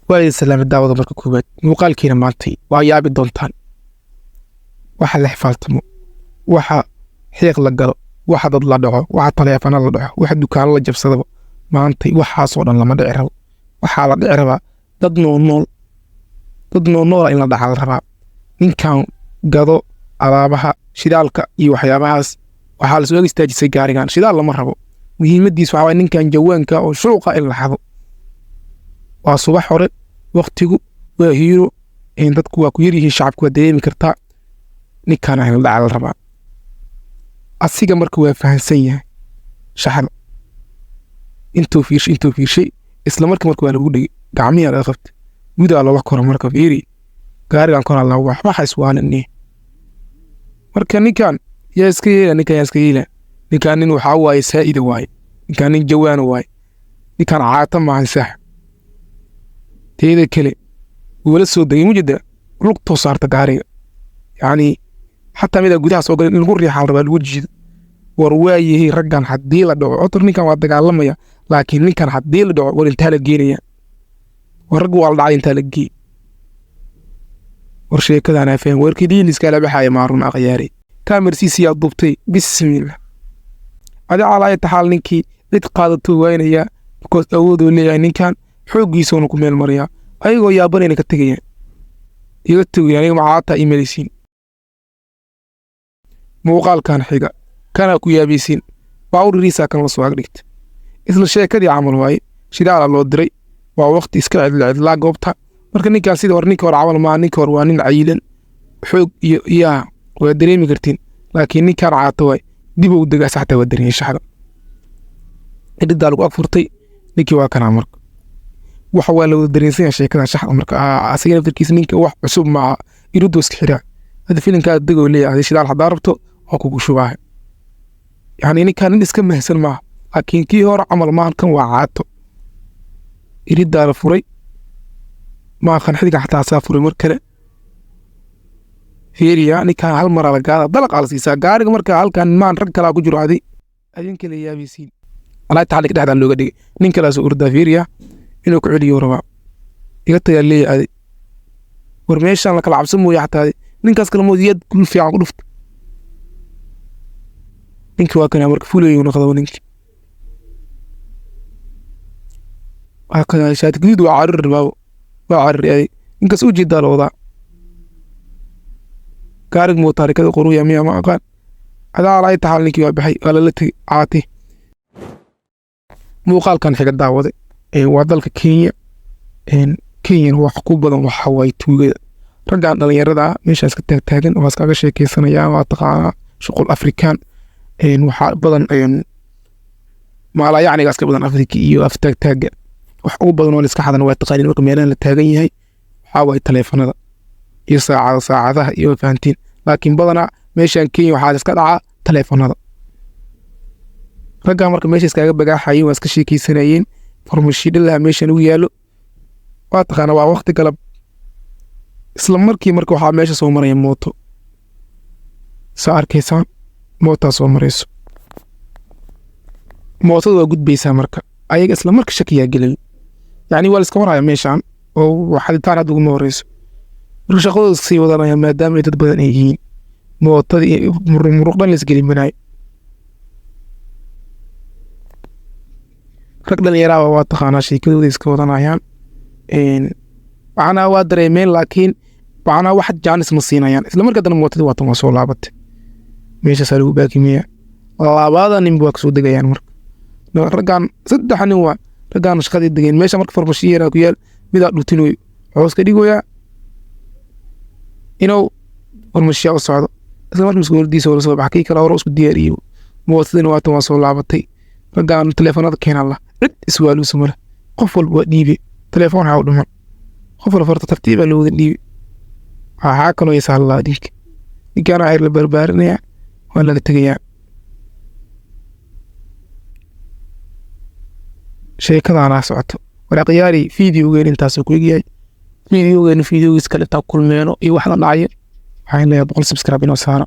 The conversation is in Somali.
Waa idin salaamay daawada marka koowaad. Muuqaalkiina maantay waa yaabi doontaan. Waxa la xifaaltamo, waxa xiiq la galo, waxa dad la dhaco, waxa taleefano la dhaco, waxa dukaano la jabsadaba, maantay waxaasoo dhan lama dhici rabo. Waxaa la dhici rabaa dad nool nool, dad noolnoola in la dhaca la rabaa. Ninkan gado alaabaha shidaalka iyo waxyaabahaas waxaa lasoo ag istaajisay gaarigan. Shidaal lama rabo, muhiimadiis waxaa waye ninkan jawaanka oo shuuqa in la xado. Waa subax hore, waqtigu waa hiiro, dadku waa ku yaryihiin, shacabku waa dareemi kartaa. Ninkan in la dhaca la rabaa. Asiga marka waa fahansan yahay shaxda. Intuu fiirshay, isla marka marka waa lagu dhigay, gacmiyaa laga qabtay, gudaa looga koro. Marka fiiri, gaarigan koraa la wax waxa iswaalani. Marka ninkan yaa iska yeela, ninkan yaa iska yeela. Ninkan nin waxaa waaye saa'ida waaye, ninkan nin jawaana waaye, ninkan caata maahan sax. Teeda kale wuu la soo degay, mujida lugtoo saarta gaariga, yacni xataa midaa gudaha soo galay in lagu riixaa la rabaa, lagu jiido. War waayahay, raggan haddii la dhaco otor, ninkan waa dagaalamaya, laakiin ninkan haddii la dhaco, war intaa la geenaya? War raggu waa la dhacay, intaa la geey? War sheekadan faham, warkii diiniskala baxaya maarun akhyaari kaamarsiisiyaa duubtay. Bismillah, adi calaa taxaal ninkii cid qaadatuu waaynayaa, because awooduu leeyahay ninkan, xooggiisuuna ku meel mariyaa. Ayagoo yaabanayna ka tegayaan, iga tegaya aniga macaataa imalaysiin. Muuqaalkan xiga kanaa ku yaabaysiin. Baawur riisaa kan la soo agdhigta, isla sheekadii camal waaye. Shidaala loo diray, waa waqti iska cidla cidlaa goobta. Marka ninkaan sida hore, ninka hore camal maaha. Ninka hore waa nin cayilan, xoog iyo yaa waa dareemi kartiin, laakiin ninkaan caato waay, dib u degaas xataa waa dareemay shaxda. Cidhidaa lagu agfurtay ninkii, waa kanaa. Marka waxa waa la wada dareensan yahay sheekadan shaxda. Marka asaga naftarkiisa ninka wax cusub maaha, iridoo iska xiraa. Hadda filinkaa degoo leeyahay, shidaal haddaa rabto waa kugu shubaahay. Yacni ninkaan nin iska mahsan maaha, laakiin kii hore camal maahan, kan waa caato. Iriddaa la furay, maaqan xidiga xataa asaa furay. Mar kale fiiriya, ninkaan hal maraa la gaada, dalaqaa la siisaa gaariga. Marka halkan maan rag kalaa ku jiro, adi adinka la yaabaysiin. Alaa taxalika dhexdaa looga dhigay, nin kalaasoo ordaa. Fiiriya, inuu ku celiyo rabaa, iga tagaa leeyahay adi. War meeshaan la kala cabsan mooye, xataa adi ninkaas kale moodiyad kul fiican ku dhufta. Ninkii waa kana, marka fulayu noqdo ninkii waa kana, shaati guduud waa carir baabo, waa carir adi. Ninkaas u jeedaa la wadaa gaarig mootaarikada qoruya miya, ma aqaan. Adaa alaa taxaal ninkii waa baxay, waa lala tegey caati. Muuqaalkan xiga daawade waa dalka Kenya. Kenyana wax ku badan waxa waaye tuugada. Raggan dhalinyarada ah meeshaas ka taagtaagan waa iskaga sheekeysanayaan, waa taqaanaa shuqul Afrikaan. Waxaa badan maalayacnigaas ka badan Afrika iyo aftaagtaaga. Wax ugu badan oo la iska xadan waa taqaanin. Marka meelahan la taagan yahay waxaa waaye taleefanada iyo saacada, saacadaha iyo fahantiin, laakiin badanaa meeshan Kenya waxaa la iska dhacaa taleefanada. Raggaa marka meesha iskaga bagaaxayeen, waa iska sheekeysanayeen. Farmashiidhalaha meeshan ugu yaallo waa taqaana, waa waqti galab. Isla markii marka waxaa meesha soo maraya mooto, saa arkaysaan mootaa soo marayso. Mootada waa gudbaysaa. Marka ayaga isla marka shakiyaa gelay, yacni waa la iska warhaya meeshan oo xaditaan hadda uguma horeyso. Marka shaqadooda iska sii wadanaya, maadaama ay dad badan ay yihiin, mootadii muruq muruq dhan la isgelimanaayo. Rag dhalinyaraha waa taqaanaa, sheekadooda iska wadanayaan, macnaha waa dareemeen, laakiin macnaha wax jaanis ma siinayaan. Isla marka haddana mootadii waatan waa soo laabatay, meeshaasaa lagu baakimaya. Labada nin waa kasoo degayaan. Marka raggan saddex nin waa raggaan shaqadii degeen meesha. Marka farmashiya yaraa ku yaal, midaa dhutinoy wuxuu iska dhigoyaa inuu farmashiya u socdo. Isla marka maskuuladiisa wala soo baxa, kii kale hore isku diyaariyey. Mootadina waatan waa soo laabatay. Raggaan taleefanada keenan lah, cid iswaaluusa male, qof walba waa dhiibe taleefon, waxaa u dhiman qof walba farta tartiibaa loo wada dhiibe. Waxaa kaloo yasaallaa ninka, ninkaan waxaa la barbaarinayaa, waa laga tegayaa. Sheekadaanaa socoto. War akhyaari, fideogeen intaasuu ku egyahay. Fideogeena fideogiis kale intaa kulmeeno iyo wax la dhacayo, waxaan leeyahay 100 subscribe inoo saara.